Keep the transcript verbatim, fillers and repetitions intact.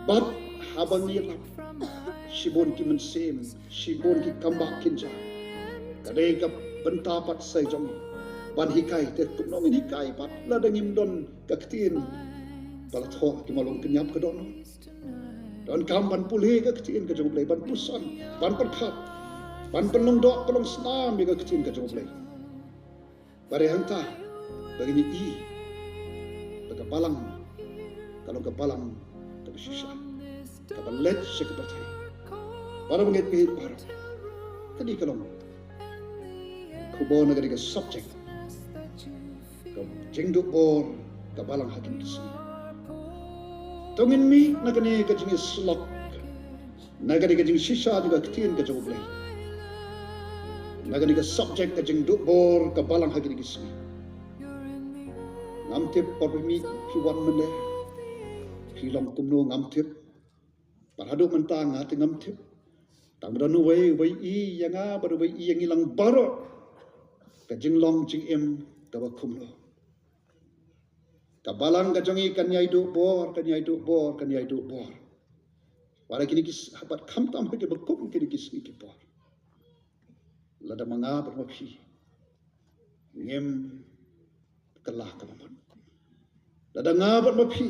Bad haba ngi ïalap, shibun ki mynsiem, shibun ki kambah kynja, ka dei ka bynta pat sa jong ngi ban hikai. Te kumno ngin hikai pat lada ngim don ka ktien ba la thoh? Ki mlong kynjap ka don. Donkam ban pule ka ktien ka jong U Blei, ban puson, ban pyrkhat, ban pynlong doh pynlong snam ïa ka ktien ka jong U Blei. Bad hangta ba ngin ïohi ba ka balang ka long ka balang kaba shisha, kaba leit sha ka pyrthei. Bad ba ngin ïohi baroh, kane ka long khubor na kane ka subject, ka jingduh bor ka balang ha kine ki sngi. To ngin mih na kane ka jingïasyllok, na kane ka jingshisha jong ka ktien ka jong U Blei, na kane ka subject ka jingduh bor ka balang ha kine ki sngi. Ngam tip por ba mih phi wan mynne phi long kumno, ngam tip. Bad haduh mynta nga te ngam tip. Tang ba don uwei uba ïohi ïa nga bad uba ïohi ïa ngi lang baroh ka jinglong jingim kaba kumno. Ka balang ka jong ngi kan ïai duh bor, kan ïai duh bor, kan ïai duh bor. Wat ha kine ki s-, bad khamtam ha kiba kum kine ki sngi ki por. Lada ma nga bad ma phi ngim kylla kaba mut, lada nga bad ma phi